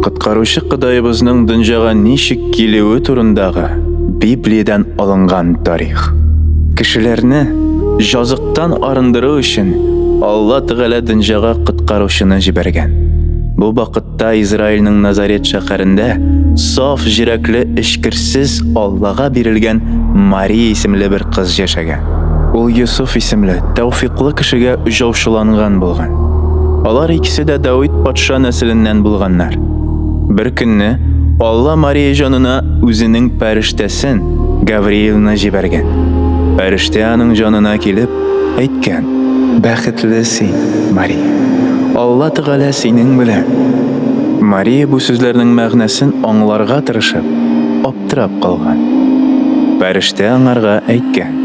Коткаручы Кыдаебызның дөнҗага ничек килүе турындагы Библиядән алынган тарих. Кешеләрне җазыктан арындыру өчен Алла Тәгалә дөнҗага коткаручыны җибәргән. Бу вакытта Израильнең Назарет шәһәрендә саф җөрәкле, эчкерсез Аллага бирелгән Мария исемле бер кыз яшәгән. Ул Йосыф исемле тәүфиклы кешегә җаучыланган булган. Алар икесе дә Давид патша нәселеннән булганнар. Бер көнне Алла Мария җанына үзенең пәрештәсен, Гавриилны җибәргән. Пәрештә аның җанына килеп әйткән: Бәхетле син, Мария. Алла Тәгалә синең белән. Мария бу сүзләрнең мәгънәсен аңларга тырышып, аптырап калган. Пәрештә аңарга әйткән: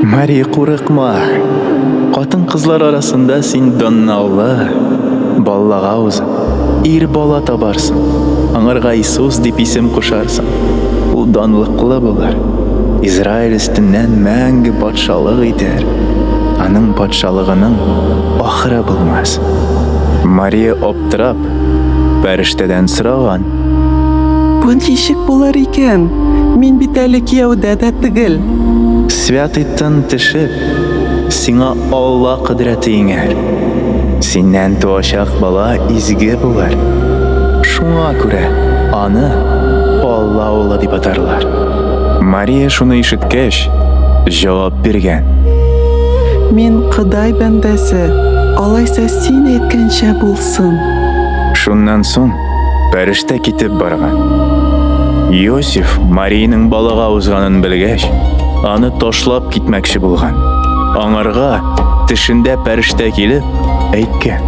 Мария, курыкма! Катын-кызлар арасында син данлы, баллага узып, ир бала табарсың. Аңарга Иисус дип исем кушарсың. Ул данлыклы булыр. Израиль өстеннән мәңге патшалык итәр. Аның патшалыгының ахыры булмас. Мария аптырап, пәрештәдән сораган. Бу ничек булыр икән? Мин бит әле кияүдә дә тегел. Святый Тын төшеп, сиңа Алла кодрәте иңәр. Синнән туачак бала изге булыр. Шуңа күрә аны Алла улы дип атарлар. Мария шуны ишеткәч, җавап биргән. Мин Ходай бәндәсе, алайса син әйткәнчә булсын. Шуннан соң Пәрештә китеп барган. Йосиф Мариянең балага узганын белгәч, аны ташлап китмәкче булган. Аңарга төшендә пәрештә килеп әйткән: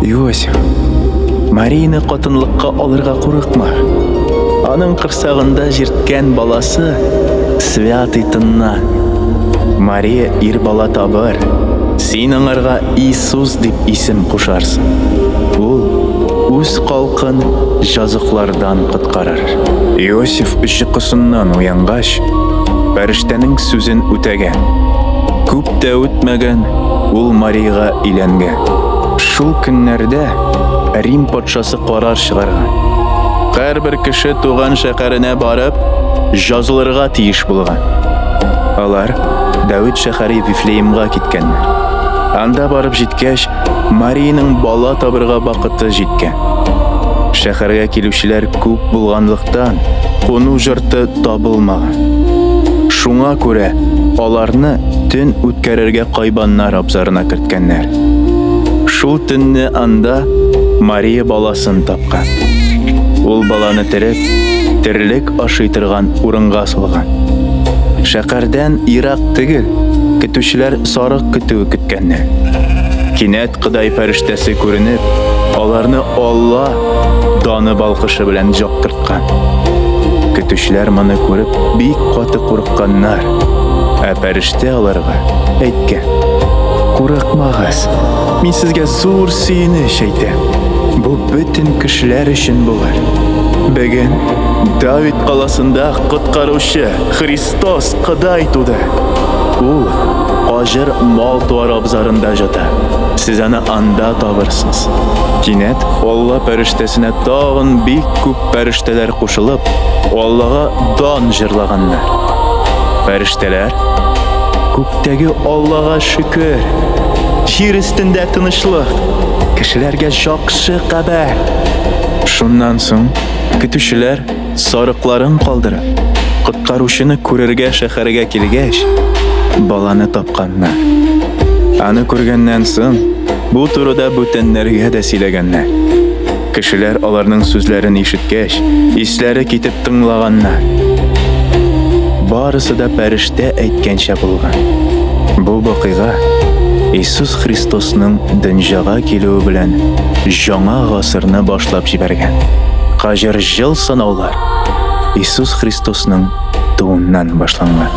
Йосиф, Марияне катынлыкка алырга курыкма. Аның корсагында җирткән баласы Святый Тыннан. Мария ир бала табыр. Син аңарга Иисус дип исем кушарсың. Ул үз халкын җазыклардан коткарыр. Иосиф йокысыннан уянгач, фәрештәнең сүзен үтәгән. Күп тә үтмәгән, ул Марияга өйләнгән. Шул көннәрдә Рим патшасы карар чыгарган. Һәрбер кеше туган шәһәренә барып, җазылырга тиеш булган. Алар Давид шәһәре Вифлеемга киткәннәр. Анда барып җиткәч, Мариянең бала табырга вакыты җиткән. Шәһәргә килүчеләр күп булганлыктан, куну җорты табылмаган. Шуңа күрә аларны төн үткәрергә кайбаннар абзарына керткәннәр. Шул төнне анда Мария баласын тапкан. Ул баланы тереп, терлек ашый торган урынга салган. Шәкәрдән ерак түгел, көтүчеләр сарык көтүе көткәннәр. Кинәт Кыдай фәрештәсе күренеп, аларны Алла даны балкышы белән җактырткан. Көтүчеләр моны күреп бик каты курыкканнар. Ә фәрештә аларга әйткән: Курыкмагыз, мин сезгә зур сөенеч әйтәм. Бу бөтен кешеләр өчен булыр. Бүген Давид каласында коткаручы Христос Кыдай туды. Ул Аҗыр мал-туар абзарында җата. Сез аны анда табырсыз. Кинәт Алла пәрештәсенә тагын бик күп пәрештәләр кушылып, Аллага дан җырлаганнар. Пәрештәләр: Күктәге Аллага шөкер! Җир өстендә тынычлык, кешеләргә жакшы хәбәр! Шуннан соң көтүчеләр сарыкларын калдырып, коткаручыны күрергә шәһәргә килгәч, баланы тапканнар. Аны күргәннән соң, бу турыда бүтәннәргә дә сөйләгәннәр. Кешеләр аларның сүзләрен ишеткәч, исләре китеп тыңлаганнар. Барысы да пәрештә әйткәнчә булган. Бу вакыйга Иисус Христосның дөнҗага килүе белән җаңа гасырны башлап җибәргән. Хаҗыр җыл санаулар Иисус Христосның тууыннан башланган.